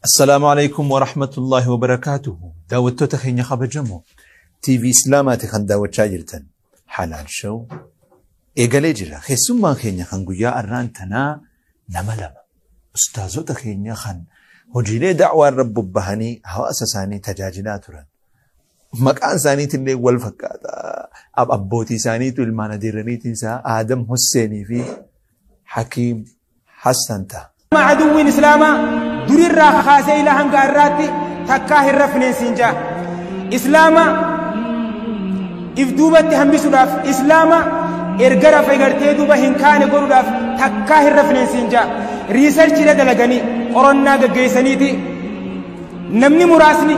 السلام عليكم ورحمة الله وبركاته. Daawwattoota keenya kabajamoo TV Islaamaati kan daawwachaa jirtan Halaal Show eegalee jira. Keessummaan keenya kan guyyaa arraan tanaa nama lama. Ustaazota keenya kan hojiilee da'waa irra bobbahanii hawaasa isaanii tajaajilaa turan. Maqaan isaaniitillee wal fakkaata. Abbootii isaaniitu ilmaan adeeraniitiin isaa Aadam Husseenii fi Hakiim Hassan ta'a. Aduwwiin Islaamaa durirraa kakaasee ilaa hanga har'aatti takkaa hin rafneen siin jaa. Islaama if duubatti hambisuudhaaf, Islaama erga rafe gartee duuba hin kaane godhuudhaaf takkaa hin rafneen siin jaa. Riisarchiidha dalaganii qorannaa gaggeessaniiti namni muraasni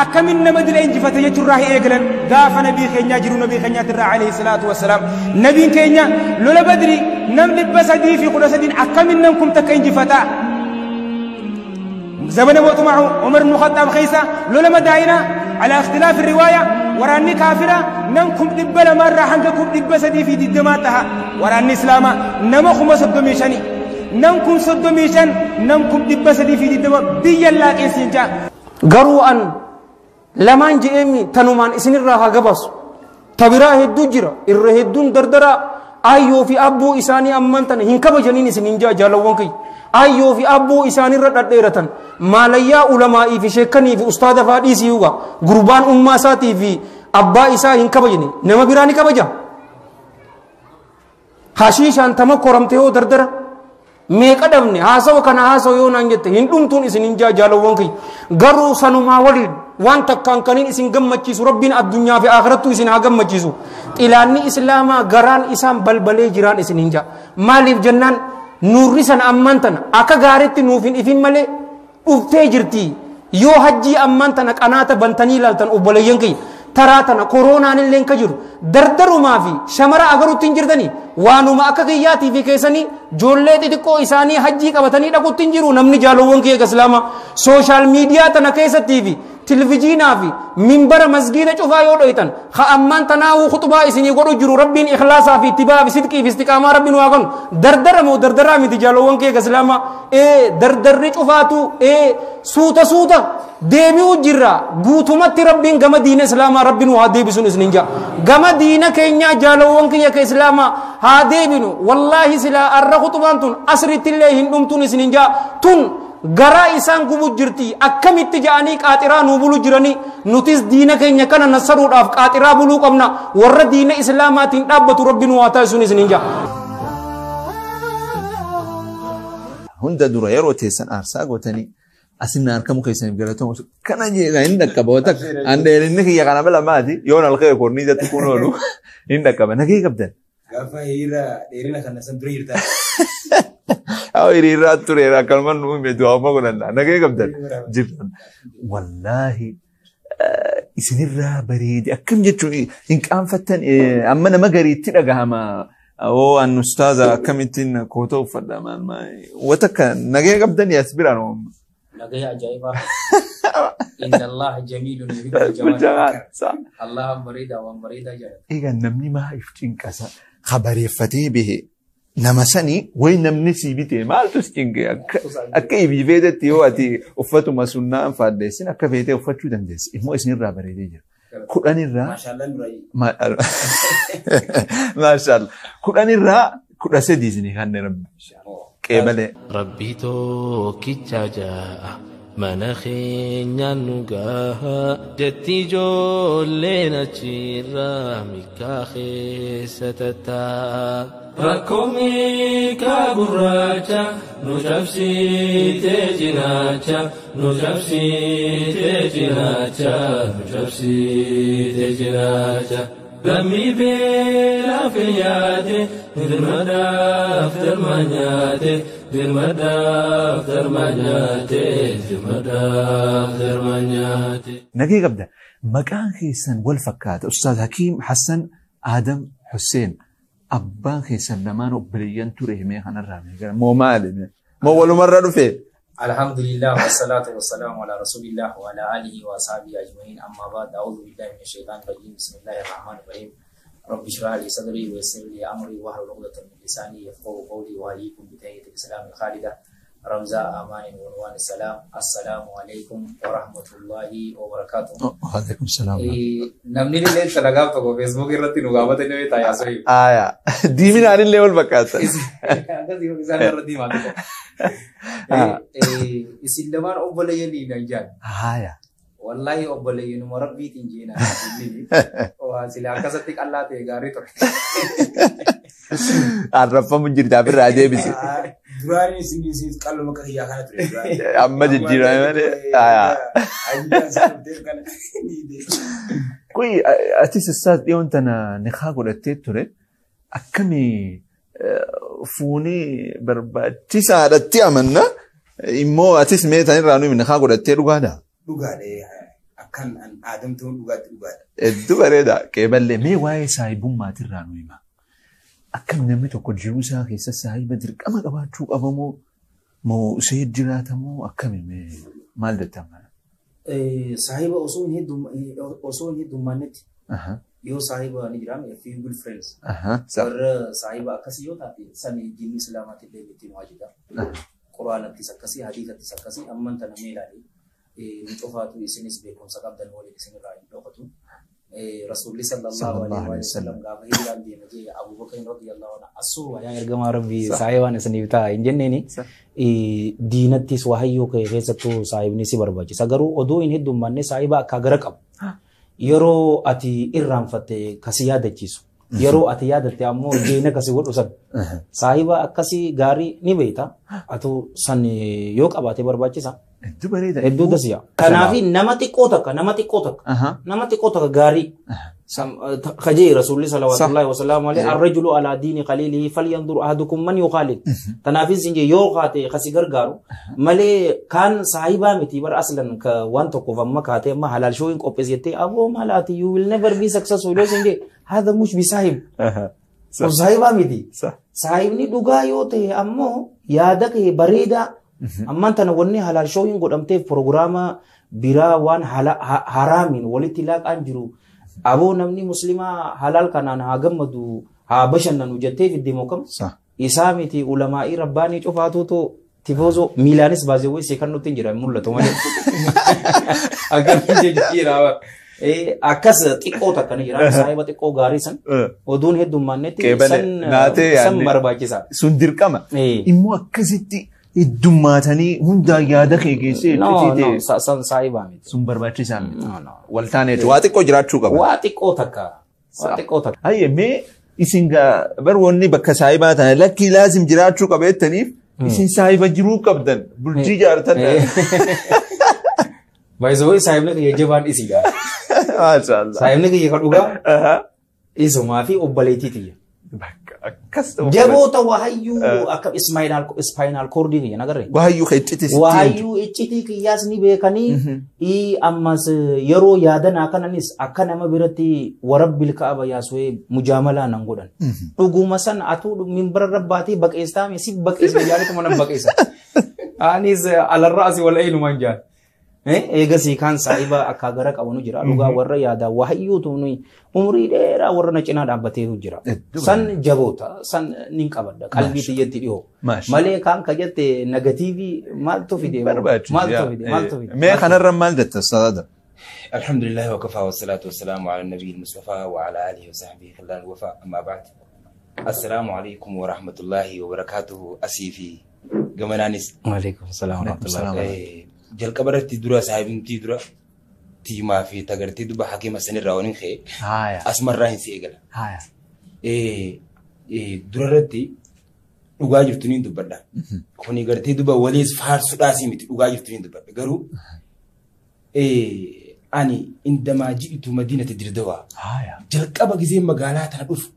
akkamin nama dila injifate jechuurraa hin eegalan gaafa nabii keenyaa jiru nabii keenyaatirraa alayhi salaatu wassalaam. Nabiin keenya lola Badri nam 313 akkamin nam kum takka injifataa. زمن موتمع عمر بن الخطاب خيسة لولا مداينة على اختلاف الرواية وراني كافرة نمكم دبل مرة حنكم دب سدي في دماتها وراني إسلاما نمكم صدميشني نمكم صدميشن نمكم دب سدي في دم بيا لا إنسان قروا أن لمان جئمي تنومان إسن الراها قبص تبراه الدجرة الرهدون دردرة أيو في أبو إساني أمانتن هنكب جنين إسنين جا جالوانكي ayyoo fi abboo isaanirra dhadheeratan maalayyaa ulamaa'ii fi sheekanii fi ustaada fa'aa dhiisii yuuga gurbaan ummaa isaatii fi abbaa isaa hin kabajne nama biraa ni kabaja. Hashiishaan tama koramte yoo dardara meeqa dhabne haasawa kana haasawa yoo naan jette hin dhumtuun isin hin jaalawwan kiyya garuu sanumaa waliin waan takkaan kaniin isin gammachiisu rabbiin addunyaa fi akhirattu isin haa gammachiisu xilaanni islaamaa garaan isaan balbalee jiraan isin hin jaa maaliif jennaan nurri san ammaan tana akka gaariitti nuuf hin ifin malee dhuftee jirti yoo hajjii ammaan tana qanaata bantanii ilaaltan obboleeyyan kiyya taraa tana koronaan illee ka jiru dardarumaa fi shamara agarutti hin jirtanii waanuma akka kiyyaatii fi keessanii joollee xixiqqoo isaanii hajjii qabatanii dhaqutti hin jiru namni jaalowwan kiyya islaama sooshaal miidiyaa tana keessattii fi tilvijiinaa fi minbara masgiida cufaa yoo dhoytan ha ammaan tanaawuu khutubaa isinii godhu jiru rabbiin ikhlaasaa fi ittibaa fi sidqii fi istiqaamaa rabbiin waa kanu dardara moo dardaraa miti jaalowwan kiyya islaama ee dardarri cufaatu ee suuta suuta deebi'u jirra guutumatti rabbiin gama diina islaamaa rabbiin waa deebisuun isinin jaa gama diina keenyaa jaalowwan kiyya ka islaamaa haa deebinu wallaahi silaa arra khutubaan tun asrittillee hin dhumtuun isinin jaa tun garaa isaan gubu jirti akkamitti ja'anii qaaxiraa nuu bulu jiranii nutis diina keenya kana nassaruudhaaf qaaxiraa buluu qabna warra diina islaamaatiin dhaabbatu rabbiin waa taasisuun isinin jaa. Hunda dura yeroo teessan aarsaa gootanii asinna harkamu keessaniif galatooma kana jeeqa hin dhaqqaba wata an dheerinni kiyya kana bala maati yoon alqee korniisatti kun oolu hin dhaqqaba nagee qabdan. Gaafa hiriira dheerina kana san dura jirta. Haa hiriiraa tureera akkanuma nu hime du'aa godhanna nagee qabdan jirtan. Wallaahi isinirraa bareede akkam jechuun hin qaanfattan amma nama gariitti dhagahama. Oo an ustaaza akkamittiin koota uffadha maal maal wata akka nagee qabdan as biraan oomma. Nagaya ajaa'ibaa. Inna Allah jamiilun yuhibbul jamaal. Allah bareedaa waan bareedaa jaalata. Egaa namni maaliif cinqasa kabareeffatee bahe nama sanii wayi namni sii bitee maaltu si cinqe akka ibii feetetti yoo ati uffatuma sunnaan faaddeessin akka feetee uffachuu dandeessi immoo isinirraa bareedee jira. Kudhanirraa maashaallah kudhanirraa 13 isinii kan rabbi qeebalee. Rabbi tokkicha jaa'a mana keenyaan nu gaha jetti ijoolleen achirraa mikaa keessa tattaa'a. Rakkoo miikaa gurraacha nu cabsitee cinaacha nu cabsitee cinaacha nu cabsitee cinaacha. Lammii beelaaf nyaate dirmadaaf darma nyaate dirmadaaf darma nyaate dirmadaaf darma nyaate. Nagee qabda maqaan keessan wal fakkaata Ustaaz Hakiim Hassan Aadam Husseen abbaan keessan lamaan obboleeyyan ture himee kanarraa meeqara moo maali moo walumarra dhufe. Alhamdulillah wassalatu wassalamu ala rasulillah wa ala alihi wa ashabihi ajma'in amma ba'd a'udhu billahi minash shaitanir rajim bismillahir rahmanir rahim. رب اشرح لي صدري ويسر لي أمري واحلل عقدة من لساني يفقهوا قولي وأحييكم بتحية الإسلام الخالدة رمز أمان وعنوان السلام. السلام عليكم ورحمة الله وبركاته. وعليكم السلام. Namni illee dalagaa tokko Facebook irratti nu gaafate ni beektaa yaa sohi. Aya. Diiminaan illee wal fakkaata. Akkasii isaan irra diimaa tokko. Isin lamaan obboleeyyanii nan jaan. Aya. Wallahi obboleeyyanuma rabbiitiin jeenaa. Waa sila akkasatti qallaa ta'e gaarii ture. Arraffamu jirta ofirraa deebisi. Duraan isin qalloo bakka kiyyaa kana ture. Amma jijjiirame malee. Aya. Ayyaan isaa dhufteef kana ni beeku. Kuyi atis isaas dhiyoon tana nikaa godhattee ture. Akkami fuunii barbaachisaadhatti amanna. Immoo atis mee tanirraa nuyi nikaa godhattee dhugaadha. Dhugaadha. Akkan aadamtuun dhugaatti dhugaadha. Hedduu bareeda. Qeeballee mee waa'ee saahibummaatirraa nu hima. Akkam namni tokko jiruu isaa keessa saahiba dirqama qabaachuu qabamoo moo isee jiraatamoo akkami mee maal jettama? Saahiba osoo hin heddummaannetti yoo saahiba ni jiraame few good friends. Warra saahiba akkasii yoo taate sani diinni islaamaatti illee ittiin waajjira. Quraanattis akkasii hadiisattis akkasii amman tana mee ilaali. Ni qofaatu isinis beekumsa qabdan waliin isinirraa hin dhokatu. Rasuulli sallallahu alaihi wa sallam gaafa hijiraan deeme jee Abu Bakr radiyallahu anhu asuu yaa ergamaa rabbii saahibaan isiniif ta'a hin jenneeni diinattis wahayyoo kee keessattuu saahibni si barbaachisa. Garuu oduu hin heddummanne saahiba akka gara qabu. Yeroo ati irraanfatte kasi yaadachiisu. Yeroo ati yaadatte ammoo jeena kasi godhu san. Saahiba akkasii gaarii ni beekta. Atu san yoo qabaate barbaachisa. Hedduu bareeda. Hedduu dasiya. Kanaaf nama xiqqoo takka nama xiqqoo takka nama xiqqoo takka gaarii kajee rasuulli salawatullahi wasalaamu alayhi arrajulu ala diini qaliilihi falyandur ahadukum man yukhalil. Kanaaf isin jee yoo kaate kasi gargaaru malee kaan saahibaa miti bar aslan ka waan tokkoof amma kaate amma halaal shoo hin qopheesse jettee aboo maalaati you will never be successful yoo isin jee haadha mush bi saahib. Saahibaa miti. Saahibni dhugaa yoo ta'e ammoo yaada kee bareedaa. Ammaan tana wanni halaal shooyin godhamteef proogiraama biraa waan haraamiin walitti laaqaan jiru. Aboo namni muslimaa halaal kanaan haa gammadu haa bashannanu jettee fidde mookam. Isaa miti ulamaa'ii rabbaanii cufaatuutu tifoozoo miilaanis baasee see kan nutti hin jiran mul'atu malee. Akkamiin jijjiiraa akkas xiqqoo takka ni jira saahiba xiqqoo gaarii san oduun heddummaannetti san barbaachisaa. Sun dirqama. Immoo akkasitti heddummaatanii hundaa yaada kee geessee No, san saahibaa miti. Sun barbaachisaa miti. Waltaaneeti waa xiqqoo jiraachuu qaba. Waa xiqqoo takka. Waa xiqqoo takka. Hayyee mee isin bar wanni bakka saahibaa tana lakkii laazim jiraachuu qaba jettaniif isin saahiba jiruu qabdan bultii jaartan. Baay'isoo saahibni kiyya jabaan isiidha. Maashaallah. Saahibni kiyya kan dhugaa isumaa fi obboleettii tiyya. Akkas ta'u. Jaboota wahayyuu akka spinal cord kiyya nagarre. Wahayyuu kan iccitii sitti. Wahayyuu iccitii kiyyaas ni beekanii ammas yeroo yaadanaa kananis akka nama biratti warabbil ka'aba yaasuu mujaamalaa nan godhan. Dhuguma san atuu minbara rabbaatee baqeessaa si baqeessa yaadatu mana baqeessa. Anis alarraa asii wal eenyumaan jaan. Eegasii kaan saahiba akka gara qabanu jira. Dhugaa warra yaadaa wahayyuutu nuyi umurii dheeraa warra na cinaa dhaabbateetu jira. San jaboota san nin qabadha qalbii tiyyatti dhiyoo. Malee kaan ka jette negatiivii maaltu fide maaltu fide maaltu fide. Mee kanarra maal jetta saada? الحمد لله وكفى والصلاة والسلام على النبي المصطفى وعلى آله وصحبه خلال الوفاء أما بعد السلام عليكم ورحمة الله وبركاته أسيفي قمنانس وعليكم السلام ورحمة الله وبركاته jalqaba irratti dura saahibimtii dura tiimaa fi tagartee duba hakiima sanirraa waliin ka'e asumarraa hin si eegala. Dura irratti dhugaa jirtu ni dubbadha. Kuni gartee duba waliis faarsuudhaas miti dhugaa jirtu ni dubbadha. Garuu ani indamaa ji'itu madiinata Dirdawaa jalqaba gisee magaalaa tana dhufu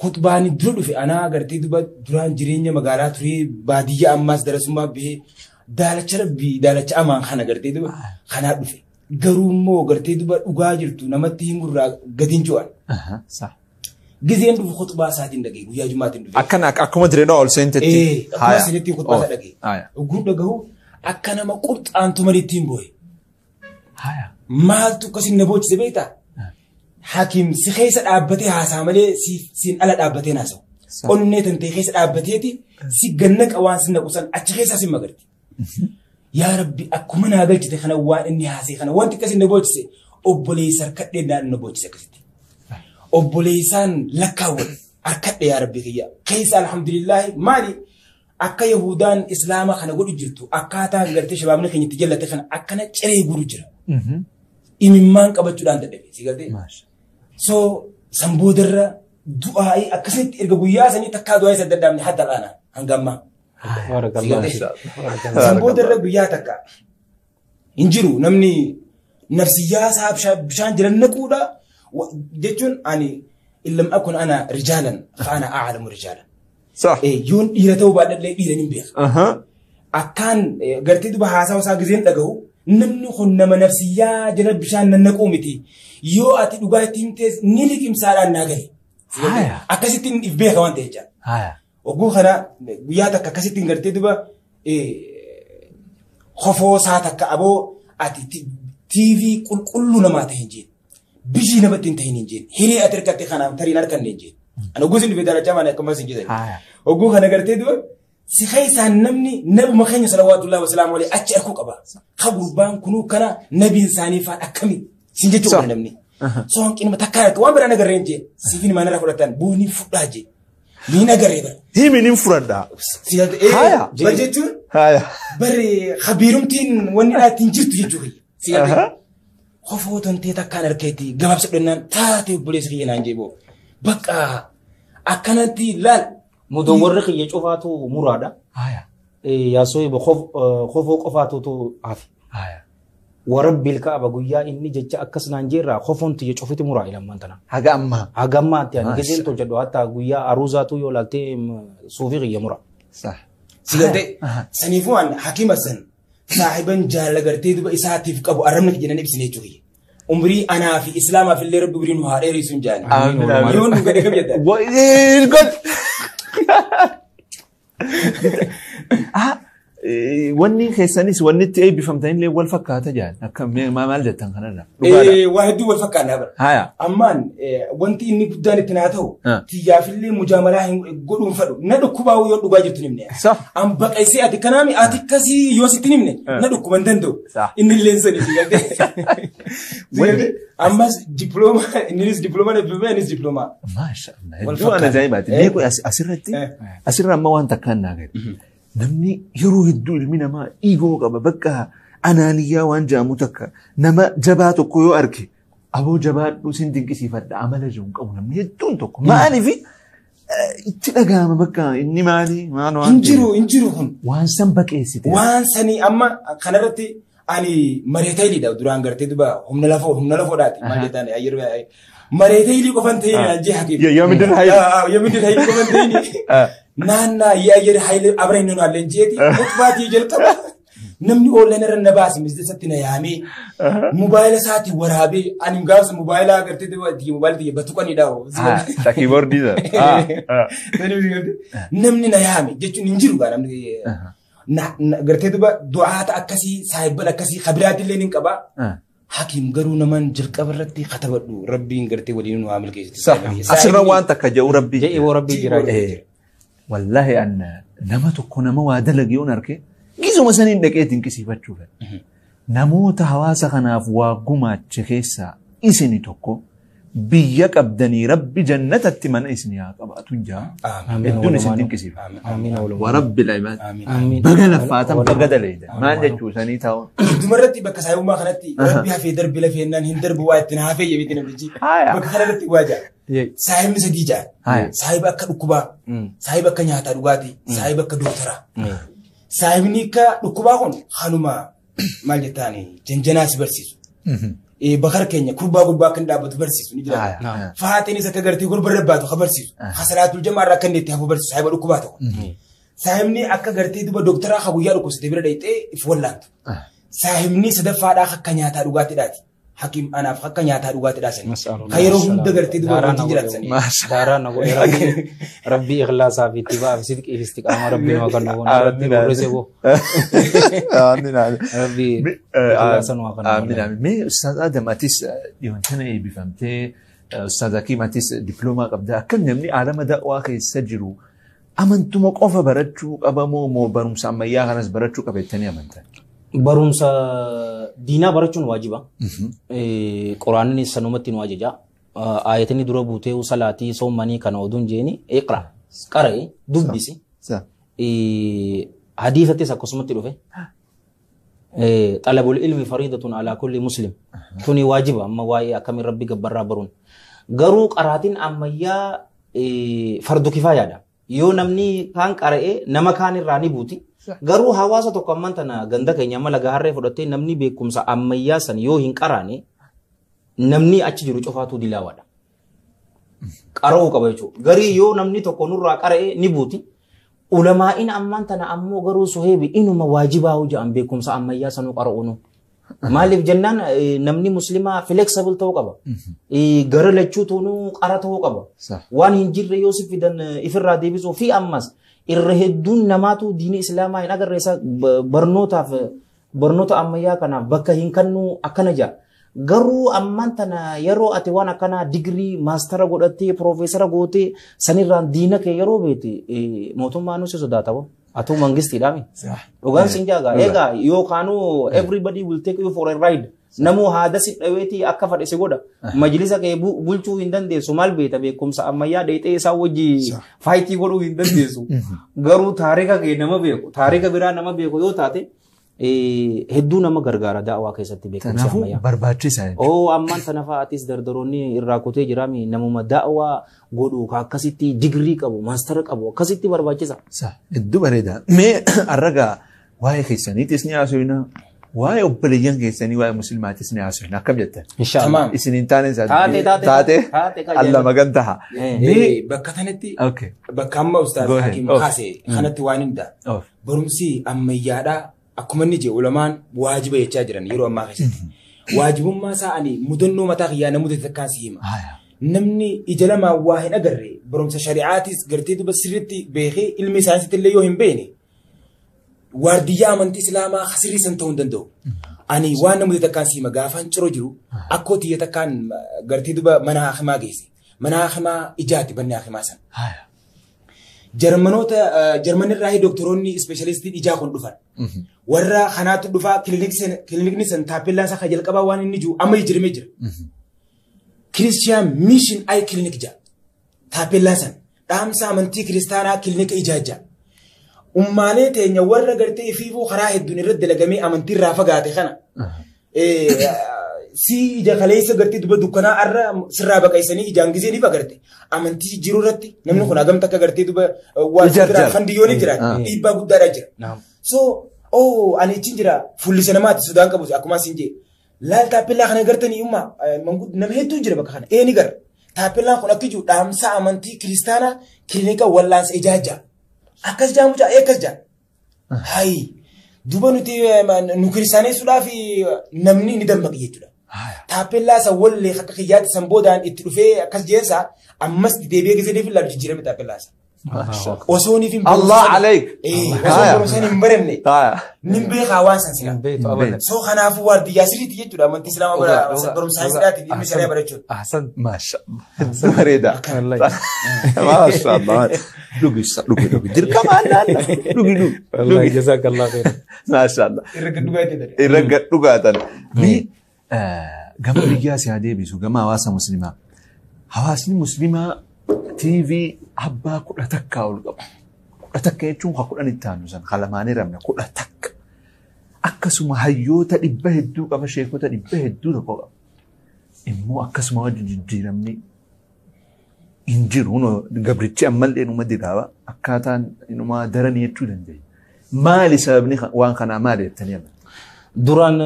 khutbaan dura dhufe anaa gartee duba duraan jireenya magaalaa turee baadiyyaa ammaas darasummaa bahee daalacha rabbii daalacha amaan kana gartee duba kanaa dhufe. Garuu immoo gartee duba dhugaa jirtu namatti himurraa gadi hin cu'an. Giseen dhufu khutbaa isaatiin dhagaye guyyaa jumaatiin dhufe. Akkana akkuma jireenya ol seentetti. Akkuma seentetti khutbaa isaa dhagaye. Oguu dhagahu akka nama qurxaantu malitti hin booye. Maaltu akkasin na boochise beektaa? Hakiim si keessa dhaabbatee haasaa malee siin ala dhaabbatee haasa'u. Onnee tantee keessa dhaabbateeti si gannaqa waan si naqu san achi keessaa si magarti. Yaa Rabbi akkuma naa galchite kana waan inni haasee kana wanti akkasii na boochise obboleessa harkadhee naan na boochise akkasitti. Obboleessaan lakkaawwan harkadhe yaa Rabbi kiyya. Keessa alhamdulillaahi maali akka Yahudaan Islaama kana godhu jirtu akkaataa gartee shabaabni keenya itti jallate kana akkana ciree guru jira. Imimmaan qabachuudhaan dadhabe si galtee. So san boodarra du'aa'ii akkasitti erga guyyaa sanii takkaa du'aa'ii san dadhabne hadda laana hanga ammaa. San boodarra guyyaa takka hin jiru namni nafsiyyaa isaa bishaan jiran naquudha jechuun ani illam akun ana rijaalan fa ana a'lamu rijaalan. Yoon dhiira ta'uu baadhallee dhiira hin beeka. Akkaan gartee duba haasawa isaa gizeen dhagahu namni kun nama nafsiyyaa jala bishaan nannaquu miti. Yoo ati dhugaa itti himtees ni liqimsaadhaan naa gahe. Akkasitti if beeka waan ta'e jecha. Oguu kana guyyaa takka akkasitti gartee duba kofoo isaa takka aboo ati TV qulqulluu namaa ta'e hin jeen. Bishii namatti hin ta'in hin jeen. Hiree ati harkatte kanaaf tariin harkanne hin jeen. Ani oguu isin dhufee daalachaa malee akkuma isin jedhan. Oguu kana gartee duba si keessaan namni nabuma keenya salawaatullahi wasalaamu alayhi achi arkuu qaba. Ka gurbaan kunuu kana nabiin isaanii faan akkami sin jechuu qaba namni. So hanqinuma takkaa harka waan biraan agarree hin jeen. Siifin maanarra fudhatan buunii fudhaa jeen. Niin agarree bara. Himi nin fudhadhaa. Bar jechuun bari habiirumtiin wanni ittiin jirtu jechuu kiyya. Si galtee kofoo tontee takkaan harkeetti gabaabsa dhannaan taatee obboleessa kiyya naan jeeboo. Bakka akkanatti laal. Mudawwarri kiyya cufaatu muraadha. Yaasoo kofoo qofaatu hafe. Warabbi ilkaaba guyyaa inni jecha akkas naan jeerraa kofoon tiyya cufiti muraa ilamman tana. Haga ammaa. Haga ammaatti ani gizeen tolchadhu hatta guyyaa aruuzaatu yoo laaltee suufii kiyya mura. Si galtee saniifuu an hakiima san saahiban jaalala gartee duba isaatiif qabu arrabni kiyya nan ibsine jechuu kiyya. Umrii anaa fi islaamaaf illee rabbi umrii nu haa dheeressu hin jaani. Yoon nu gadi kam jedhan. God. Wanni keessanis wanni itti eebbifamtanillee wal fakkaata jaal. Akka maal jettan kanarra? Waa hedduu wal fakkaannaa bara. Ammaan wanti inni guddaan itti naa ta'u xiyyaafillee mujaamalaa godhuun fadhu na dhukkubaa yoo dhugaa jirtu himne. An baqaysee ati kanaami ati akkasii yoo sitti himne na dhukkuba hin danda'u. Inni illee sanii si galtee. Ammas diploomaa innis diploomaa eebbifamee innis diploomaa. Maasha Allah. Hedduu waan ajaa'ibaati. Beeku asirratti asirra amma waan takkaan naa gadi. Namni yeroo hedduu ilmi namaa dhiigoo qaba bakka anaaniyyaa waan jedhamu takka nama jabaa tokko yoo arge aboo jabaadhu sin dinqisiifadha amala jiru hin qabu namni hedduun tokko maaliif itti dhagahama bakka inni maali maal waan Hin jiru kun. Waan san baqeessite. Waan sanii amma kanarratti ani mareetayiliidha duraan gartee duba humna lafoodhaati maal jettaan mareetayilii qofan ta'in naan jee hakiim. Yoomidin hayil. Yoomidin hayil qofan ta'in. Naannaa yaayyer hayil abra inni naalleen jeeti mutbaatii jalqaba. Namni oolan irra na baase misdeessatti na yaamee mobaayila isaatii waraabee ani gaafsa mobaayila agartee mobaayila xiyya batuqanidha. Kiiboordii sana. Namni na yaame jechuun hin jiru gaa namni gartee duba du'aata akkasii saayibban akkasii kabiraati illee ni qaba. Hakiim garuu namaan jalqaba irratti katabadhu rabbiin gartee waliin nu haa milkeessitu. Asirra waan takka jedhu rabbii. Je'ee rabbii jira. Wallaahi an nama tokko nama waa dalage yoon arge gisuma saniin dhaqee dinqisiifachuu fedha. Namoota hawaasa kanaaf waa gumaache keessaa isini tokko biyya qabdanii rabbi jannatatti mana isin haa qabaatu jaa. Hedduun isin dinqisiifa. Wa rabbi al-ibaad. Baga laffaatan baga daleeyda. Maal jechuu sanii taa'uun. Dumarratti bakka saayibummaa kanatti rabbi hafee darbi lafeennaan hin darbu waa ittiin hafee jebiitti namtichi. Bakka kanarratti waa jaa. Saayibni sadii jaa. Saayiba akka dhukkubaa. Saayiba akka nyaataa dhugaatii. Saayiba akka dooktaraa. Saayibni akka dhukkubaa kun kanuma maal jettaani janjanaa si barsiisu. Bakar keenya kurbaa gurbaa akka inni dhaabbatu barsiisu ni jira. Faateenis akka gartee gurba irra baatu ka barsiisu. Hasalaatul jamaa irraa akka inni itti hafu barsiisu saayiba dhukkubaa tokko. Saayibni akka gartee duba dooktaraa ka guyyaa dhukkubsatee bira dhayxee if wallaantu. Saayibni sadaffaadhaa akka nyaataa dhugaatiidhaati. Hakiim anaaf akka nyaataa dhugaatiidhaa sanii. Ka yeroo hunda gartee duba wajjin jiraatu sanii. Daaraa na godhe rabbi ikhlaasaa fi ittibaa fi sidqii fi istiqaamaa rabbi nu akka nu rabbi nu boo. Amiin amiin. Rabbi ikhlaasa nu akka nu. Amiin amiin. Mee Ustaaz Adam atis dhiyoon tana eebbifamtee Ustaaz Hakiim, atis diploomaa qabda. Akkam namni aalama da'waa keessa jiru amantuma qofa barachuu qabamoo moo barumsa ammayyaa kanas barachuu qaba jettanii amantan? Barumsa diinaa barachuun waajiba. Quraanni sanumatti nu ajaja. Ayatni dura buutee salaatii soomanii kana oduun jeeni iqra qara'e dubbisi. Hadiifattis akkasumatti dhufe. Xalabul ilmi fariidatun alaa kulli muslim. Tuni waajiba amma waa'ee akkamiin rabbi gabbarraa baruun. Garuu qaraatiin ammayyaa fardu kifaayaadha. Yoo namni kaan qara'ee nama kaan irraa ni buuti. Garuu hawaasa tokko ammaan tana ganda keenya amma laga harree fudhattee namni beekumsa ammayyaa san yoo hin qaraane namni achi jiru cofaatu dilaawaadha. Qara'uu qaba jechuudha. Garii yoo namni tokko nurraa qara'ee ni buuti. Ulamaa'in ammaan tana ammoo garuu suheebi inuma waajibaa hojjaan beekumsa ammayyaa sanuu qara'uunu. Maaliif jennaan namni muslimaa flexible ta'uu qaba. Gara lachuu toonuu qara ta'uu qaba. Waan hin jirre yoo si fidan ifirraa deebisuu fi ammas irra hedduun namaatu diini islaamaa hin agarre isa barnootaaf barnoota ammayyaa kanaaf bakka hin kennu akkana jaa. Garuu ammaan tana yeroo ati waan akkanaa digirii maastara godhattee piroofeesara gootee sanirraan diina kee yeroo beete mootummaan si sodaata. Atuu mangistiidhaami. Dhugaan sin jaagaa. Egaa yookaanuu everybody will take you for a ride. Namuu haada si dhaweetii akka fadhe si godha. Majlisa kee bulchuu hin dandeessu maal beeta beekumsa ammayyaa dheexee isaa wajji faayitii godhuu hin dandeessu. Garuu taarika kee nama beeku taarika biraa nama beeku yoo taate hedduu nama gargaara da'awaa keessatti beekumsa ammayyaa. Kanaafuu barbaachisaa jechuudha. Oo ammaan tana fa'aatis dardaroonni irraa kutee jiraami namuma da'awaa godhu ka akkasitti digirii qabu maastara qabu akkasitti barbaachisa. Hedduu bareeda. Mee arragaa waa'ee keessaniitis ni haasofna. Waa'ee obboleeyyan keessanii waa'ee muslimaatis ni haasofna. Akkam jettan? Inshaallah. Isin hin taane isaa Taate taate taate alla magan taha. Mee bakka kanatti bakka amma ustaaz Hakiim kaase kanatti waan hin ta'a. Barumsi ammayyaadhaa akkuma inni jedhu ulamaan waajiba jechaa jiran yeroo ammaa keessatti. Waajibummaa isaa ani mudannoo mataa kiyyaa namoota takkaan si hima. Namni ija lamaan waa hin agarre barumsa shari'aatis gartee duba sirriitti beekee ilmi saayinsiitti illee yoo hin beekne waardiyyaa amantii islaamaa sirrii san ta'uu hin danda'u. Ani waan namoota takkaan si hima gaafaan ciroo jiru akkoo tiyya takkaan gartee duba mana hakimaa geesse. Mana hakimaa ijaati banni hakimaa sana. Jarmanoota Jarmanirraa doktoroonni ispeeshalistiin ijaa kun dhufan. Warra kanaatu dhufaa kilinikni san taappellaan isaa kan jalqabaa waan inni jiru amma jijjiiramee jira. Kiristiyaan Mission Eye Clinic jaa. Taappellaan san dhaamsa amantii kiristaanaa kilinika ijaa jaa. Ummaalee teenya warra gartee ifiifuu karaa hedduun irratti dalagamee amantii irraa fagaate kana. Si ija kaleessa gartee duba dukkanaa arra sirraa baqaysanii ijaan gisee ni agarte. Amantii jijjiiruu irratti namni kun hagam takka gartee duba waan biraa fandiyyoon jira dhiibbaa guddaadhaa jira. So ani achiin jira fuullisa namaati sodaan qabu akkuma isin jee. Laal taappellaa kana gartanii ummaa nama hedduun jira bakka kana ee ni gara. Taappellaan kun akka jiru dhaamsa amantii kiristaanaa kilinika wallaansa ijaajja. Akkas jaa mucaa ee akkas jaa. Hayi duba nuti nu kiristaaneessuudhaaf namni ni dammaqe jechuudha. Taappellaa isa wallee akka kiyyaatti san boodaan itti dhufee akkas jeensa ammas deebi'ee gisee deebiin laalu jijjiirame taappellaa isa. Osoo niif hin Allah aleek. Osoo barumsa hin baranne nin beekaa waan san sila. So kanaafuu waardiyyaa sirriitti jechuudha amantii islaamaa barumsa saayinsiidhaatiin ilmi shari'aa barachuudha. Ahsan. Maasha Allah. Bareeda. Maasha Allah. Dhugi dhugi dhugi. Dirqama Allah. Dhugi dhugi. Wallahi jazakallah khair. Maasha Allah. Irra gad dhugaatan. Irra gad dhugaatan. Mee gama biyyaa si haa deebisu gama hawaasa muslimaa. Hawaasni muslimaa TV abbaa 11 ol qaba. 11 jechuun haa 10 itti aanu san haa lamaanii ramne 11. Akkasuma hayyoota 100 hedduu qaba sheekota 100 hedduu tokko qaba. Immoo akkasuma wajjin jijjiiramni hin jiru. Gabrichi ammallee numa diraaba akkaataan inuma daranii jechuu dandeenya. Maali sababni waan kanaa maali jettanii amantu? Duraan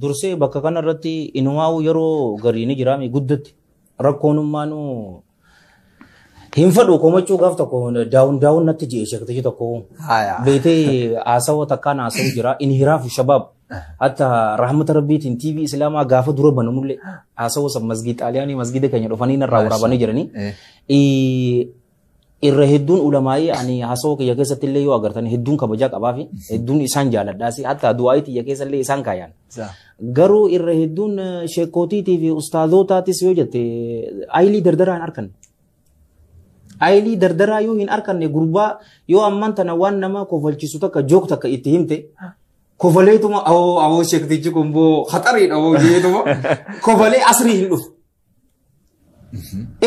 dursee bakka kanarratti inumaa'u yeroo garii ni jiraami guddatti rakkoonummaanuu hin fadhu komachuu gaaf tokko daawun natti ji'e sheektichi tokko beetee haasawa takkaan haasawu jira inhiraafu shabaab hatta rahmata rabbiitiin TV islaamaa gaafa dura banamullee haasawa san masgiid xaaliyaanii masgiida keenya dhufanii narraa waraabanii jiranii. Irra hedduun ulamaa'ii ani haasawaa kiyya keessatti illee yoo agartan hedduun kabajaa qabaa fi hedduun isaan jaaladhaas hatta du'aa'ii tiyya keessa illee isaan kaayan. Garuu irra hedduun sheekootiitii fi ustaazootaatis yoo jette aayilii dardaraa hin arkanne. Aayilii dardaraa yoo hin arkanne gurbaa yoo ammaan tana waan nama kofalchiisu takka jook takka itti himte kofaleetuma awoo awoo sheektichi kun boo haxariidha awoo jeetuma kofalee asrii hin dhufu.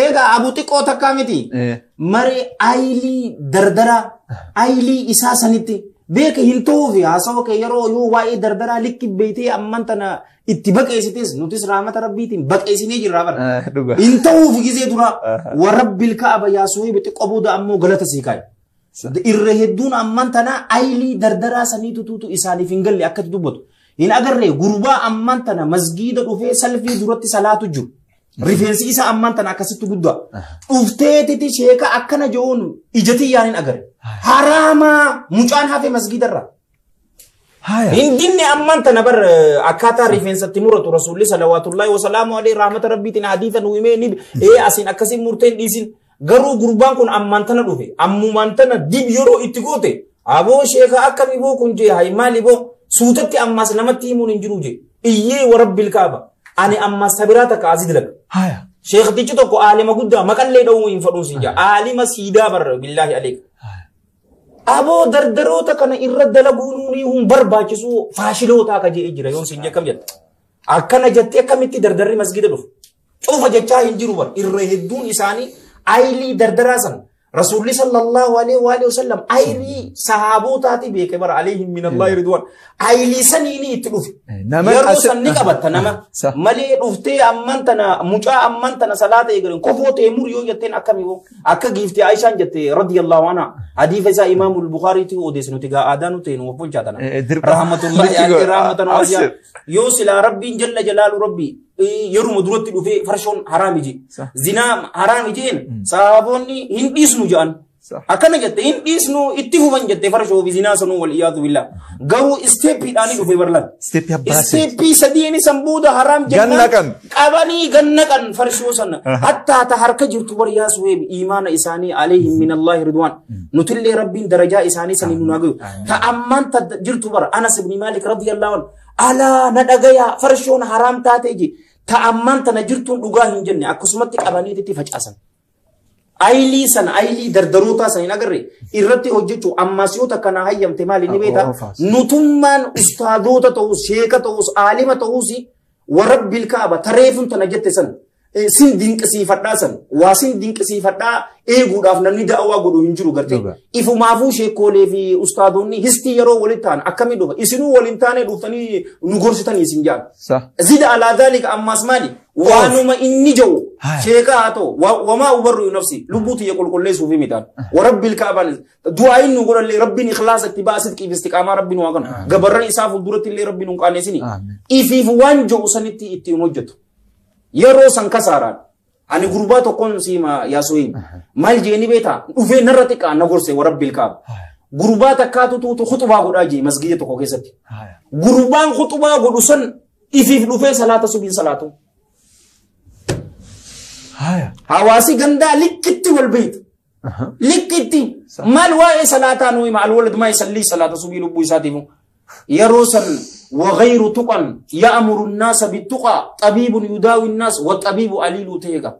Egaa abu xiqqoo takkaa miti. Maree aayilii dardaraa aayilii isaa sanitti beeka hin ta'uufi haasawa kee yeroo yoo waa'ee dardaraa likki beektee ammaan tana itti baqeessites nutis raamata rabbiitiin baqeessinee jirra bara. Hin ta'uufi gizee dura warabbil ka'aba yaa suhibi xiqqoo booda ammoo galata sii kaaye. Irra hedduun ammaan tana aayilii dardaraa saniitu tuutu isaaniif hin galle akkatti dubbatu. Hin agarree gurbaa ammaan tana masgiida dhufee salfii duratti salaatu jiru. Rifeensi isaa ammaan tana akkasitti guddaa. Dhufteetiti sheeka akkana je'uun ijati yaan hin agarre. Haraamaa mucaan hafe masgiidarra. Hin dinne ammaan tana bar akkaataa rifeensatti muratu rasuulli salawaatullaahi wasalaamu alayhi rahmata rabbiitiin hadiisa nu himee ni asiin akkasiin murteen dhiisin. Garuu gurbaan kun ammaan tana dhufe ammumaan tana dib yeroo itti goote aboo sheeka akkami boo kun jee hay maali boo suutatti ammaas namatti himuun hin jiru jee iyyee warabbil kaaba. Ani ammaas sabiraa takka asii dalaga. Sheektichi tokko aalima guddaa maqallee dha'uu hin fadhuun siin jaa. Aalima siidaa barra billaahi aleek. Aboo dardaroota kana irra dalaguu nuuni hun barbaachisu faashiloota akka je'ee jira yoon siin jekkam jetta. Akkana jettee akkamitti dardarri masgida dhufu. Cufa jechaa hin jiru bar irra hedduun isaanii aayilii dardaraa san Rasuulli sallallahu alaihi wa sallam aayilii sahaabotaati beeke bara alayhim min Allahi ridwaan aayilii saniini itti dhufe. Yeroo san ni qabatta nama malee dhuftee ammaan tana mucaa ammaan tana salaata eegalan kofoo ta'e muri yoo jetteen akkami hoo akka giiftee Aishaan jette radiyallahu anha hadiisa isaa Imaamul Bukhaariitti odeesse nuti gaa aadaa nu ta'e nu waffolchaa tana. Rahmatullahi alayhi rahmatan waasi'a yoo silaa rabbiin jalla jalaalu rabbi yeruma duratti dhufee farshoon haraami jee. Zinaa haraami jeen sahaabonni hin dhiisnu jedhan. Akkana jette hin dhiisnu itti fufan jette farshoo fi zinaa sanuu wal iyaatu billah. Garuu isteeppiidhaanii dhufe barlan. Isteeppii sadiin san booda haraam jennaan qabanii gannaqan farshoo sana. Hattaa ta harka jirtu bar yaa suheeb iimaana isaanii alayhim min Allahi ridwaan. Nutillee rabbiin darajaa isaanii sanii nu naagayu. Ta ammaan ta jirtu bar Anas ibn Malik radiyallahu anhu alaa na dhagaya farshoon haraam taate je. Ta ammaan tana jirtuun dhugaa hin jenne akkasumatti qabaniititti facaasan. Aayilii sana aayilii dardarootaa sana hin agarre irratti hojjechuu ammas yoo takka na hayyamte maali ni beekta nutummaan ustaadoota ta'us sheeka ta'us aalima ta'us warabbil kaaba tareefun tana jette san sin dinqisiifadhaa san waa sin dinqisiifadhaa eeguudhaaf namni da'awaa godhu hin jiru gartee ifumaafuu sheekoolee fi ustaadoonni histii yeroo walitti ta'an akkamii dhufa isinuu waliin taanee dhuftanii nu gorsitanii isin jaan. Zida alaa dhaalika ammas maali waanuma inni jiru sheekaa haa ta'u wamaa ubarru nafsi lubbuu tiyya qulqulleessuu fi midhaan warabbil kaabaan du'aa inni nu godhallee rabbiin ikhlaasa itti ba'a sidqii fi istiqaamaa rabbiin waa kana gabarran isaa fuulduratti illee rabbiin nu qaaneessini ifiif waan jiru sanitti ittiin hojjetu. Yeroo san kasaaraan ani gurbaa tokkoon siima yaa suhiib maal jeeni beektaa dhufee narra xiqqaa na gorse warabbil kaaba. Gurbaa takkaatu tuutu khutubaa godhaa jee masgiida tokko keessatti. Gurbaan khutubaa godhu san ifiif dhufee salaata subiin salaatu. Hawaasi gandaa likkitti wal beeytu. Likkitti maal waa'ee salaataa nu hima alwalad maa yusallii salaata subii lubbuu isaatiifu. Yeroo san وغير تقى يأمر الناس بالتقى طبيب يداوي الناس والطبيب قليل تيغا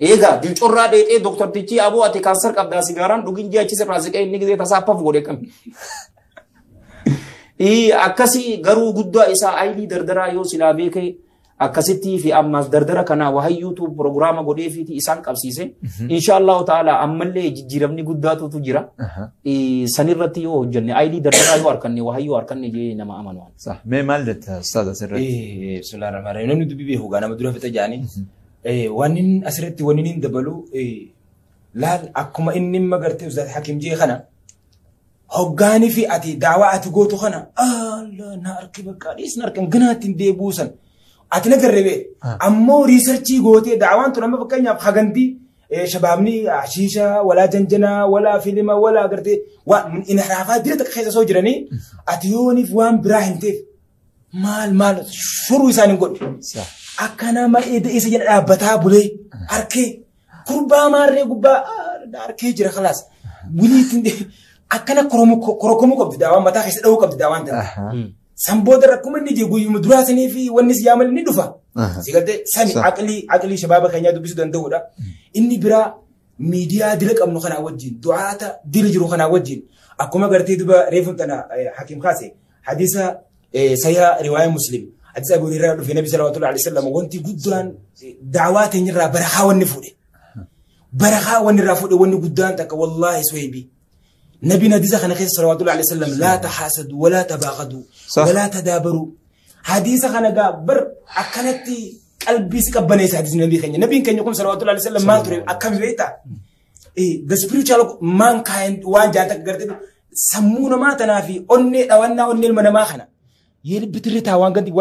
ايغا دلچورا ديت دكتور تيجي ابو اتي كانسر قبدا سيغاران دوغين جي اچي سراسك اي نيغزي تسافف غودي كم اي اكسي غرو غدا اسا ايلي دردرا يو سلا بيكي akkasitti fi ammas dardara kana wahayyuutu prograama godhee fi isaan qabsiise. Insha Allahu ta'ala ammallee jijjiiramni guddaatu jira. Sanirratti yoo hojjenne ayilii dardaraa yoo harkanne wahayyuu harkanne jee nama amanu. Mee maal jetta ustaaz asirratti? Bismillaahi rahmaani rahiim. Namni dubbii beeku gaa nama dura fixa jaanii. Waan inni asirratti waan inni dabalu laal akkuma inni magartee ustaaz Hakiim jee kana hoggaanii fi ati daawaa ati gootu kana Allah na arki bakka dhiis na arkan ganaatti hin deebuusan. Ati na garrebe ammoo riisarchii gootee daawaan tun amma fakkeenyaaf hagantii shabaabni hashiisha walaa janjanaa walaa filima walaa gartee waan inhiraafaa jira takka keessa soo jiranii ati yooniif waan biraa hin ta'eef maal maal shuruu isaan hin godhu. Akka nama isa jala dhaabbataa bulee harkee kurbaa maarree gubbaa Arkee jira khalaas. Wiliitiin akkana korokomuu qabdi daawaan mataa keessa dha'uu qabdi daawaan tana. San booda rakkuma inni jee guyyuma duraa sanii fi wanni si yaamal ni dhufa. Si galtee sani aqlii shabaaba keenyaa dubbisuu danda'uudha. Inni biraa miidiyaa dila qabnu kanaa wajjin du'aata dila jiru kanaa wajjin akkuma gartee duba reefum tana hakiim kaase hadiisa sahiha riwaaya muslim hadiisa Abu Hurairah dhufe Nabi sallallahu alaihi wasallam wanti guddaan daawaa teenyarraa barakaa wanni fuudhe. Barakaa wanni irraa fuudhe wanni guddaan takka wallaahi suhaybi. Nabiin hadiisa kana keessa sallallahu alaihi wasallam laa tahaasadu walaa tabaaqadu walaa tadaabaru. Hadiisa kana gaa bar akkanatti qalbii si qabbaneessa hadiisni nabii keenya. Nabiin keenya kun sallallahu alaihi wasallam maal ture akkam beektaa? The spiritual mankind waan jaanta gartee sammuu namaa tanaa fi onnee dhawannaa onnee ilma namaa kana. Yeelibbi tirritaa waan gandi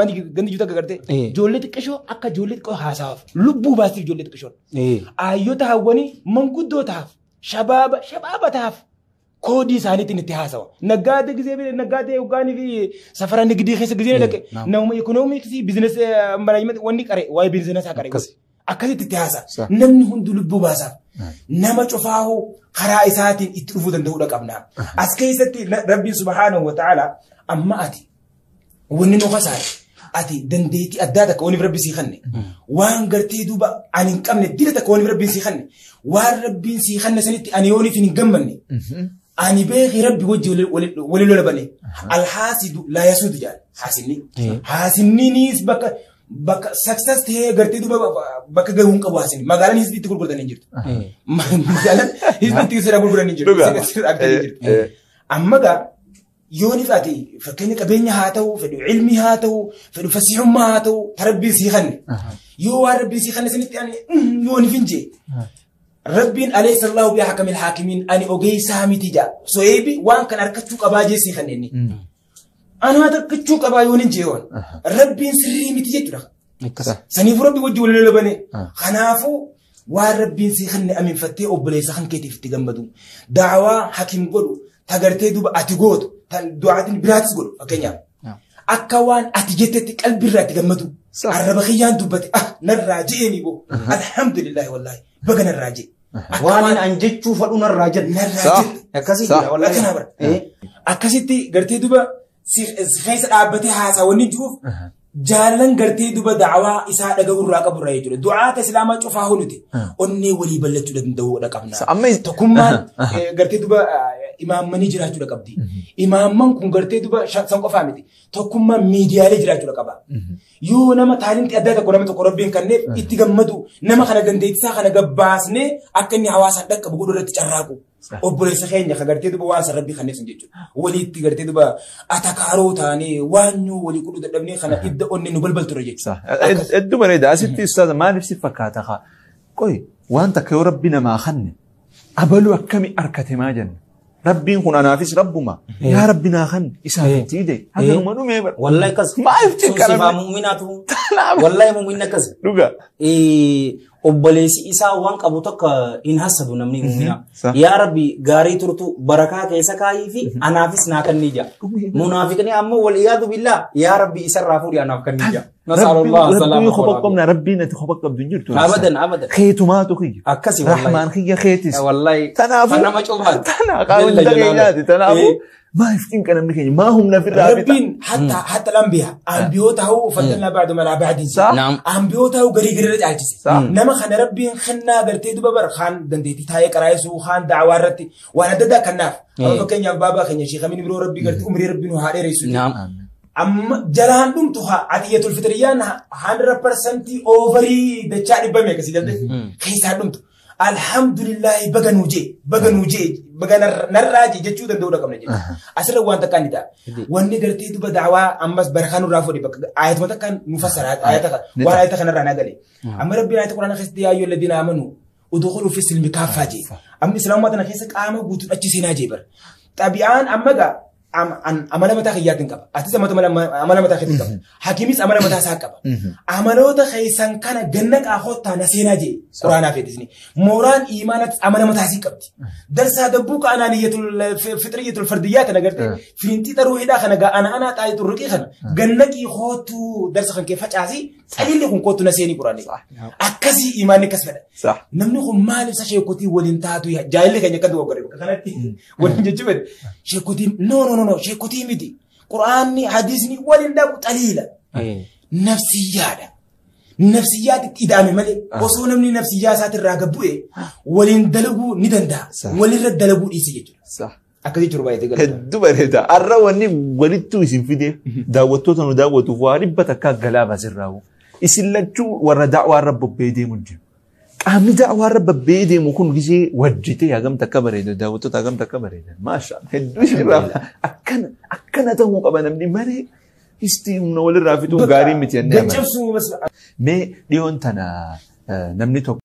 jiru takka gartee ijoollee xiqqishoo akka ijoollee xiqqoo haasawaaf lubbuu baastiif ijoollee xiqqishoon. Aayyoota hawwanii manguddoo tahaaf shabaaba tahaaf koodii isaaniitiin itti haasawa. Naggaadee gisee naggaadee hoggaanii fi safara nigdii keessa gisee dhaqe nama ikoonomiksii bizinesii manaajimentii wanni qare waa'ee bizinesaa qare. Akkasitti itti haasa. Namni hundi lubbuu baasaaf. Nama cufaahuu karaa isaatiin itti dhufuu danda'uudha qabna. As keessatti Rabbiin subhaanahu wa ta'ala amma ati wanni nu kasaare ati dandeettii addaa takka waniif rabbi sii kanne waan gartee duuba ani hin qabne dila takka waniif rabbiin sii kanne waan rabbiin sii kanne sanitti ani yooniif hin gammanne ani beeki rabbi wajji wali lola bane alhaasidu laa yasuudu jedhan haasinni haasinniinis bakka success ta'ee gartee duuba bakka gahuu hin qabu haasinni magaalaan hizbi itti gurgurtan hin jirtu magaalaan hizbi itti sirraa gurguran hin jirtu amma gaa yooniif ati fakkeenya qabeenya haa ta'u fedhu ilmi haa ta'u fedhu fasihummaa haa ta'u tarabbiin sii kanne yoo waan rabbiin sii kanne sanitti ani yooniif hin jee rabbiin alaysa Allahu bi ahkamil haakimiin ani ogeessaa miti jaa so'eebi waan kan harkachuu qabaa jee sii kanne inni anaa harkachuu qabaa yoon hin jee waan rabbiin sirrii miti jechuudha saniif rabbi wajji wal lolabane kanaafuu waan rabbiin sii kanne aminfattee obboleessa kan keetiif itti gammadu daawaa hakim godhu tagartee duuba ati gootu tan du'aatiin biraatis godhu fakkeenyaaf akka waan ati jettetti qalbiirraa itti gammadu arraba kiyyaan dubbate narraa je'eeni boo alhamdulillahi wallaahi baga narraa je'e. Waan an jechuu fadhu narraa jedhe. Narraa jedhe. Akkasii jira wallaahi. Akkasitti gartee duuba keessa dhaabbatee haasaa wanni jiruuf jaalan gartee duuba da'awaa isaa dhaga'urraa qaburraa jechuudha. Du'aata islaamaa cufaa hunuti onnee walii bal'achuu danda'uudha qabna. Tokkummaan gartee duuba imaammanii jiraachuudha qabdi. Imaamman kun gartee duuba san qofaa miti. Tokkummaan miidiyaalee jiraachuudha qaba. Yoo nama taalentii addaa tokko nama tokko rabbiin kenneef itti gammadu nama kana dandeettisaa kana gabbaasnee akka inni hawaasaan dhaqqabu godhu irratti carraaqu. Obboleessa keenya ka gartee duuba waan san rabbii kenneef sun jechuudha. Walitti gartee duuba atakaaroo taanee waan nuu walii godhuu dadhabnee kana idda onnee nu balbalturre jechuudha. Hedduu bareeda. Asitti ustaaza maaliif si fakkaata kaa? Qoy waan takka yoo rabbi namaa kenne abaluu akkamii harkate maa jenna? Rabbiin kun anaafis rabbuma. Yaa rabbi naa kan isaaf itti ide. Haganuma dhumee bara. Wallahi akkas. Maaliif xiqqara? Sifaa mu'minaatu. Wallahi mu'minni akkas. Dhuga. Obboleessi isaa waan qabu tokko hin hassadu namni mu'minaa. Yaa rabbi gaarii turtu barakaa keessa kaayii fi anaafis naa kannii jaa. Munaafiqni ammoo wal iyaadu billaa yaa rabbi isarraa fuudhi anaaf kannii jaa. Nas'alullah salaama. Rabbii kopha qabna rabbiin ati kopha qabdu hin jirtu. Abadan abadan. Keetumaatu kiyya. Akkasi wallahi. Rahmaan kiyya keetis. Wallahi. Tanaafuu. Nama cufaati. Tanaa qaawwan dhageenyaati. Tanaafuu. Maaliif xinqa namni keenya maa humna ofirraa bita. Rabbiin hatta lambiya ambiyoota hoo faddalnaa ba'dahum alaa ba'din. Ambiyoota hoo garii garii irra caalchise. Nama kana rabbiin kennaa gartee duba bara kaan dandeettii taa'ee qaraayisuu kaan da'awaa irratti waan adda addaa kennaaf. Amma fakkeenyaaf baabaa keenya sheekamiin biroo rabbii gartee umrii rabbiin haa dheeressu. Amma jalaan dhumtu atiyatul fitriyyaan 100% oovarii dachaa dhibbame akkasii galte keessaa dhumtu. Alhamdulillahi baga nuu jee baga nuu jee baga narraa jee jechuu danda'uudha qabna jechuudha. Asirra waan takkaan ni ta'a. Wanni gartee duba da'awaa ammas barakaa nurraa fuudhe bakka ayatuma takkaan nu fassara ayata waan ayata kanarraa naa gale. Amma rabbiin ayata quraana keessatti yaa ayyuhal ladiina amanuu udkhuluu fi silmi kaaffaa jee. Amma islaamummaa tana keessa qaama guutuun achi seenaa jee bara. Xabi'aan amma gaa amala mataa kiyyaatiin qaba. Atis amala mataa keetiin qaba. Hakiimis amala mataa isaa qaba. Amaloota keessan kana ganna qaaqottaa na seenaa jee quraanaa feetisni. Mooraan iimaanatis amala mataa isii qabdi. Darsaa dabbuu ka'anaaniyyatul fitriyyatul fardiyyaa kana gartee firinxii xaruu hidhaa kana gaa ana anaa xaayitu ruqii kana ganna qiixootu darsa kan kee facaasii Xaliilli kun kootu na seenii Quraanni. Akkasii imaanni akkas fedha. Namni kun maaliif isa sheekotii waliin taatu jaalli keenya akka dogoggore bakka kanatti waliin jechuu fedhe. Sheekotii no no no no sheekotii miti. Quraanni hadiisni waliin dhabu xaliila. Nafsiyyaadha. Nafsiyyaatti itti ida'ame malee osoo namni nafsiyyaa isaatirraa gad bu'e waliin dalaguu ni danda'a. Walirra dalaguu dhiisi jechuudha. Akkasii jiru baay'ee galata. Hedduu bareeda. Har'a wanni walittuu isin fide daawwattoota nu daawwatuuf waa dhibba takkaa galaa baasirraa. Isin lachuu warra da'waa irra bobba'ee deemu jiru. Qaamni da'waa irra bobba'ee deemu kun gisee wajjitee hagam takka bareeda daawwattoota hagam takka bareeda. Maasha hedduu isinirraa akkana akkana ta'uu qaba namni malee istii humna walirraa fixuun gaarii miti jennee amanna. Gaccabsuu Mee dhiyoon tana namni tokko.